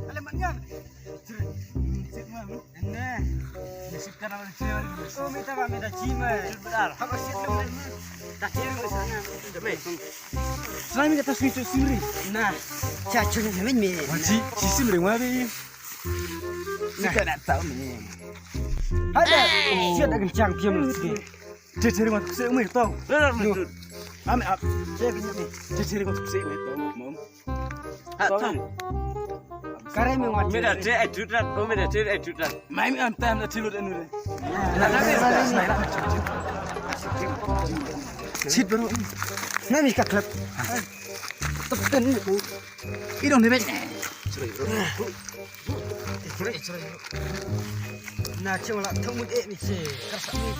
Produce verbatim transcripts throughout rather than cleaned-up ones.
Ale man ngan. Sit ma. Ene. Sit kana man sit. Oh, mita ba mita jima. Sit benar. Haba sit lu. Ta sit lu sana. Jame. Selain kata sweet sweet. Nah. Cha chun men me. Waji, si sim ring wa be. Sika na tau me. Hada. Siat akan chang kiam sikit. Chere chere ngot se umi tong. Benar betul. Ame ap. Chere chere ngot se umi tong. Mom. Ha tong. Kare me ngot. Me da te ai tutat. Oh me da te ai tutat. Mai me am tam da tilut anu re. Sit bro. Nami ka klep. Tepten. Idong ni bet. Na chong la thong mut eh ni che. Kar sa ni.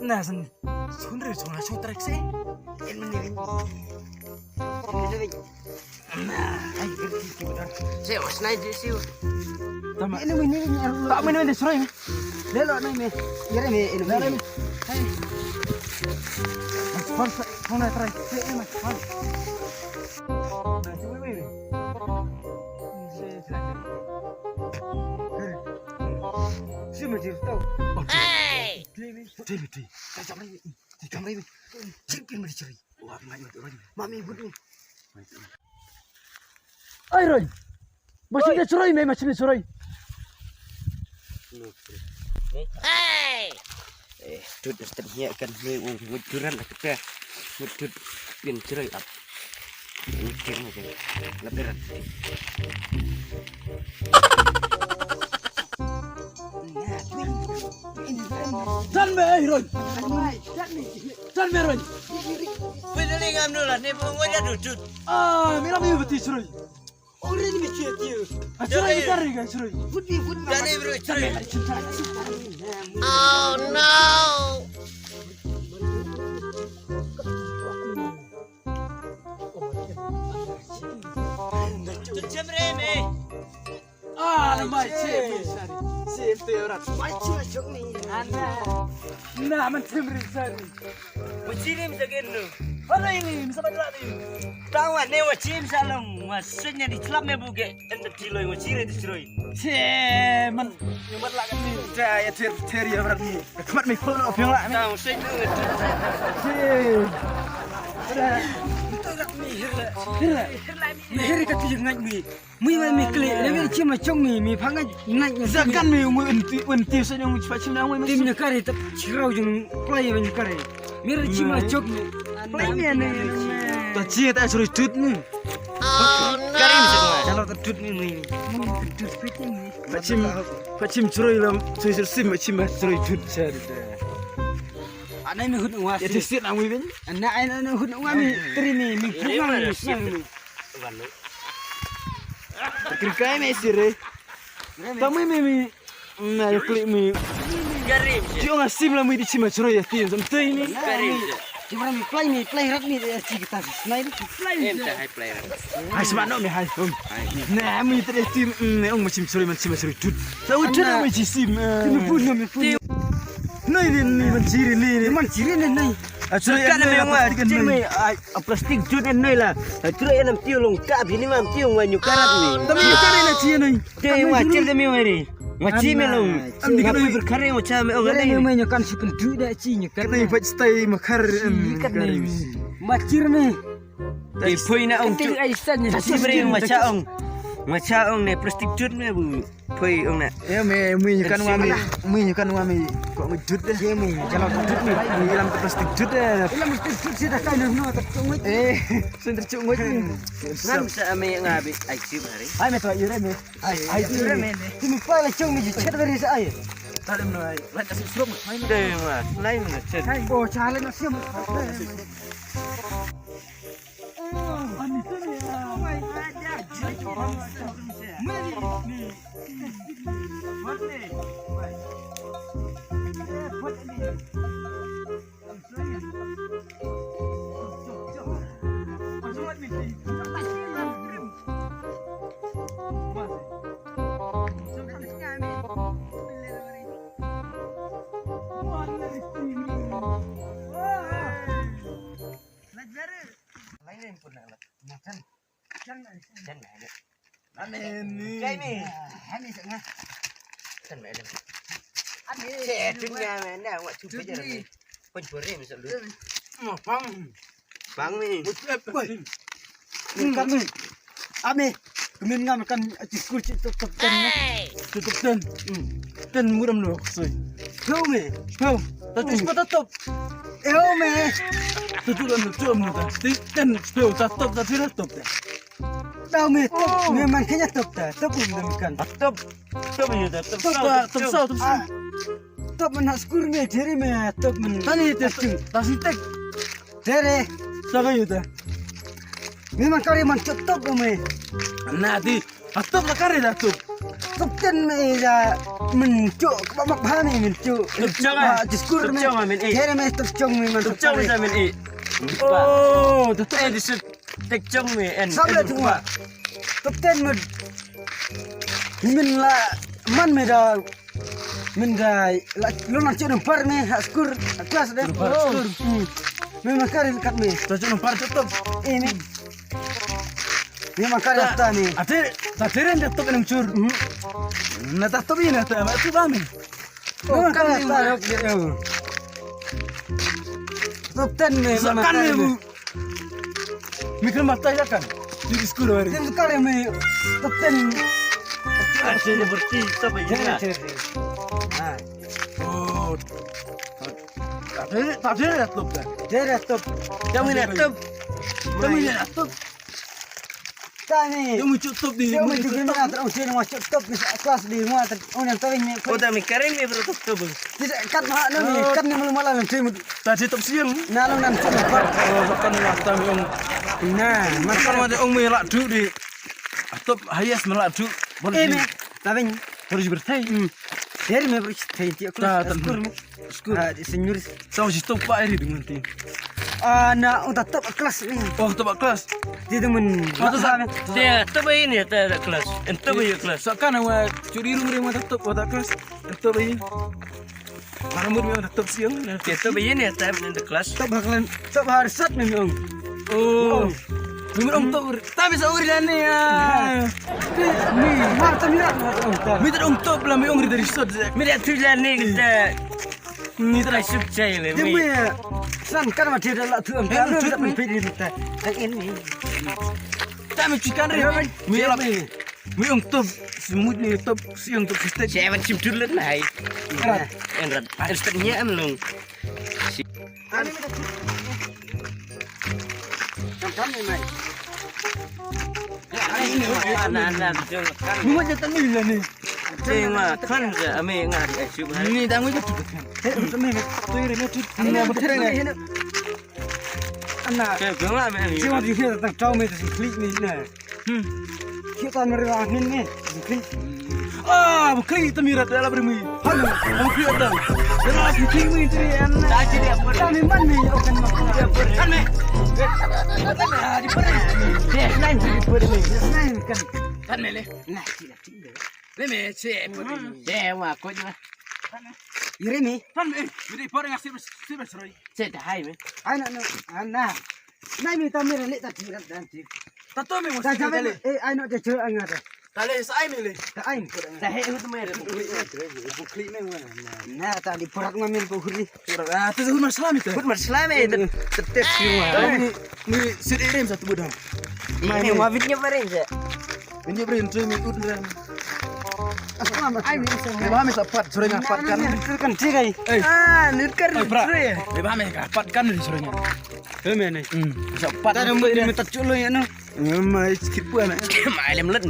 Na san. Sun re chong la chong trek se. En men ni. En men ni. Na ai ger ki ki dan. Se os nai ji siu. Tama. En men ni. Ta men ni sroi. Le lo nai me. Yare me en men ni. Hai. Mas pas. Hong na trai. Se en mas pas. Hey! Mami, good. Ai, Roy. Machine de choroi me, machine de choroi. Hey! Eh, tut stet hiya kan me u ngut duran la kete. Ngut tut pin choroi ap. Ngut tut me kan. La berat. Dan me, eh, Roy. Dan me, Roy. Pwede ni ngam nula, ni pwede ngam nula. Ah, mira mi beti choroi. Already me chue tiu. Achoroi ni kari kan choroi. Would be good. Dani bro choroi. Oh no. Chemre me. Ah, na mai che me sari. Sim te ora. Mai che chok ni. Ana. Na man chemre sari. Wachi rim jagen nu. Halo ini, misa badra ni. Tawa ne wachi im salong, wa sunya di club me buge, en de tiloi wachi re di chiroi. Che, man, ni mat la kan ni. Cha, ya ter, ter ya brat ni. Khmat mi khlo na opiang la ni. Tawa sunya nu. Che. Ada. Betul tak mi hirla. Hirla. Hirla mi. Mi hirla ka tu ngai mi. Mui wan mi kle, le wen chim la chong mi, mi phang ngai ngai. Zakan mi mui enti enti sa nyong chpa chim na mui. Tim ne kare tap chirau jong play wen kare. Mi re chim la chok mi. Play mi ne. Ta chi ta churi tut mi. Oh no. Kare mi chok. Chalo ta tut mi mui. Mui tut pete mi. Pachim pachim churoi lam churoi sim pachim churoi tut sa. Anai mi hut ngwa. Ya te sit na mui ben. Anai anai hut ngwa mi tri mi mi pung ngwa mi. Krikai me sire. Tamui me mi. Na klik mi. Garim. Jong asim la mi di chima chro ya ti sam tei ni. Garim. Chima mi play mi play rat mi di chi kita snai. Play. Em ta hai play rat. Hai sma no mi hai. Na mi tre ti me ong ma chim chro man chima chro tut. Sa u tut mi chi sim. Mi pun mi pun. Noi ni ni man chiri ni ni. Man chiri ni ni. Achro ya kan me ngwa chim mi. A plastic jut en noi la. Tru en am tiu long ka bini mam tiu ngwa nyu karat ni. Tam nyu karat na chi noi. Te ngwa chir de mi weri. Ngwa chi me long. Am di ka noi. Ber kare ngwa cha me ong. Ngwa ni me nyu kan si pen du da chi nyu karat. Kane pach stai ma kar. Chi kat ni. Ma chir me. Te poi na ong. Te ai san ni. Chi me ngwa cha ong. Ngwa cha ong ne plastic jut me bu. Pui ong na. Ya me mui nyu kan wa mi. Mui nyu kan wa mi. Ko ngi jut de. Ye mui jalo jut mi. Mui ilam plastik jut de. Ilam plastik jut si da kai no no ta ngi. Eh, sen ter chu ngi. Ngam sa me nga bi ai chim hari. Ai me to ire me. Ai ai ire me. Ti mi pa la chung mi chet beri sa ai. Talem no ai. La ta si srum. Ai me. De ma. Lai me chet. Oh, chale na sim. Ani ni. Kai ni. Ani sanga. Kan me dem. Ani. Che tun ya me na wa chu pe jare. Pun puri mi selu. Mo pang. Pang ni. Kan ni. Ami. Kemin ngam kan ci skul ci top top ten. Ci top ten. Ten muram no soi. Phew me. Phew. Ta ci skul ta top. Eo me. Tu tu kan tu am ta. Ti ten phew ta top ta ti top ta. Tau me top me man kenya top ta. Top me kan. Top. Top me ta top. Top ta top sa top sa. Top man ha skul me jeri me top man. Tani te ta si tek. Tere. Sa ka yuta. Mi man kare man chut top me. Na di. Atop la kare da top. Top ten me da. Men chuk ba mak ba me men chuk. Top chong ah. Diskur me. Top chong ah, men eh. Tere me top chong me man. Top chong ah, men eh. Oh, top eh di sut. Tek chong me en. Sabe tu ma. Top ten me. Min la man me da. Min da la lo na chun par me ha skur ha klas de. Par skur. Me ma kar kat me. Ta chun par top. Eh me. Me ma kar ta me. Ate ta teren de top nang chur. Na ta top ina ta ma tu ba me. Oh kan me ta rok de. Top ten me ma kan me. Mikir mata ya kan. Di skur wari. Di skur me top ten. Ache de berti top ya. Oh. Tadi tadi ya top dah. Dia top. Dia main top. Dia main top. Tani. Dia muncul top di. Dia muncul di mana terus dia masuk top di kelas di mana terus orang tahu ini. Oh, dah mikarin ni berapa top. Tidak kat mana ni? Kat ni malam-malam nanti. Tadi top siang. Nah, lo nanti. Oh, kan mata ong. Nah, mata mata ong me la tu di. Top highest me la tu. Boleh. Eh, me. Tabin. Terus bertai. Hmm. Dari me bertai tiap kelas. Skur me. Skur. Ah, di senior. Tahu si top ba iri dengan ti. Ah, na uta top kelas ni. Oh, top kelas. Dia tu men. Oh, tu sa. Dia top ini ya, top kelas. Entah ya kelas. Sakan wa curi rumah rumah top, top kelas. Top ini. Para mut memang top siang. Kita begini ya, time in the class. Top bakalan, top harsat memang. Oh. Memang top. Tapi sa uri dan ni ya. Ni, mar tam ya. Mi tak ong top lah, mi ong dari sot. Mi tak tu lah ni kita. Ni tak suk cai le. Dia mi. San kan mati dah lah tu. Tapi ini. Tapi chikan re. Mi lah. Mi ong top, semut ni top, si ong top sistek. Saya macam tu lah nai. Erat. Erat. Erat ni am long. Kan kan ni mai. Ana ana jong kan. Mu macam tak ni lah ni. Jeng ma kan je ame ngar di asyik. Ni dah ngui tu kan. Eh, tu ni tu ni tu. Ni apa terang ni? Ana. Ke bela me ni. Cuma di sini tak tahu me tu klik ni na. Hmm. Kita meri angin ni. Klik. Ah, klik tu mira dalam beri mi. Halo, klik tu. Dalam klik mi tu ya. Tadi dia apa? Kami man ni, oh kan mak. Dia apa? Kan me. Dia lain jadi apa ni? Lain kan. Kan me le. Nah, tidak tidak. Ni me che apa ni? Dia wa ko je. Iri mi. Kan me. Jadi apa yang sih sih berserai? Che dah hai me. Ai na na. Nai mi ta mi le ta ti rat dan ti. Ta to mi mo ta si ja me. Eh, ai no te chu anga ta. Ta le sa ai mi le. Ta ai. Ta he hu tu me. Bu kli me wa. Na ta di perak ma mi ko huri. Ah, tu hu ma salami ta. Hu ma salami ta. Te te si wa. Ni si de rem sa tu budam. Ma ni ma vit nya bareng je. Ini beri entry mi ut ren. Ai mi sa. Ba me sa pat sore nga pat kan. Kan tiga. Eh. Ah, ni kan. Ba me ka pat kan ni sore nga. He me ni. Hmm. Sa pat. Ta dum ni me ta chulo ya no. Ma skip wa na. Ma lem len.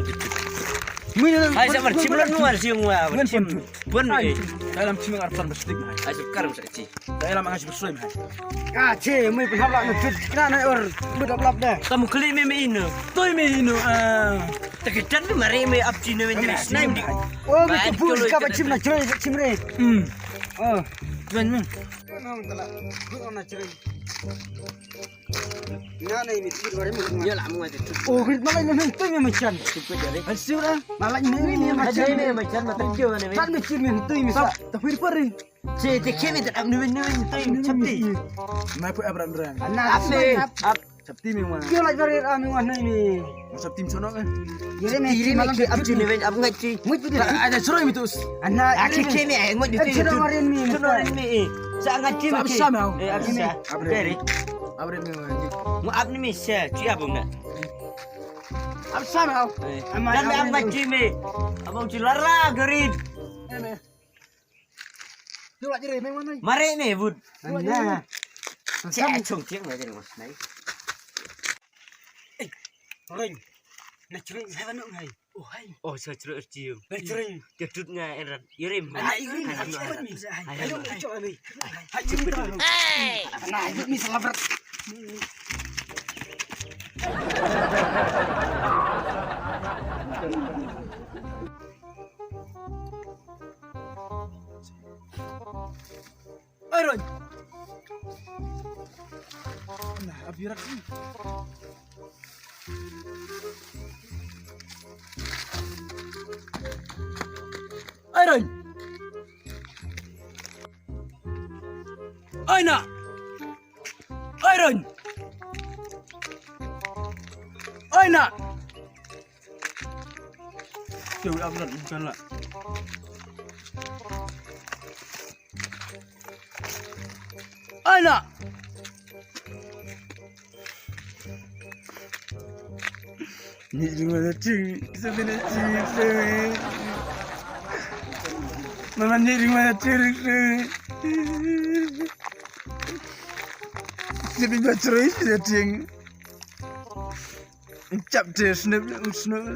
Mi. Hai sa mar chim len wa siung wa. Pun eh. Dalam chim ngar san bestik. Ai sa kar sa chi. Dalam ngar besoi. Ah, che, mai pun hap la na fit. Kena na or. Bedap lap dah. Tamu kli me me ino. Toi me ino. Ah. Takitan me mari me ap chine me jenis naim di. Oh, me tu bus ka ba chim na chre chim re. Hmm. Oh. Tuan me. Nong tala. Gua na chre. Nga na ini tu baru me. Ya lah mu ada tu. Oh, grit malai me tu me macam. Tu pun jadi. Asura. Malai me me macam. Ada me macam mata hijau ni. Kan me chim me tu me sa. Tapi parin. Che te khe me te ap nu nu te chapti. Mai pu abram ran. Ana ap me ap. Sap tim ïa nga. Ïa la jari ram ïa nga nai ni. Sap tim sono kan. Ïa re me tim malam ap tim ni wen ap ngai tim. Ngut tu. Ada sero mi tus. Ana ake ke me ngut tu. Sero marin mi. Sero marin mi. Sa ngai tim. Sap sam au. Eh ap sa. Ap re. Ap re mi. Mu ap ni mi sa. Ci ap na. Ap sam au. Ama ap ngai tim mi. Abang ci lara garin. Mare ne bud. Anda. Cek cung tiang aja deh mas nai. Ring. Na cering hai banuk ngai. Oh hai. Oh sa cering cium. Na cering. Dia tut ngai erat. Irim. Ana irim. Ayo cok ami. Hai cering. Hey. Ana irim ni salah berat. Oi Ron. Nah, abirat ni. Oi Ron. Oi na. Oi Ron. Oi na. Cewek apa nak bukan lah. Anak. Ni rumah cing, sebenarnya cing, sebenarnya. Mama ni rumah cing, sebenarnya. Sebenarnya cing. Chap te snip snip.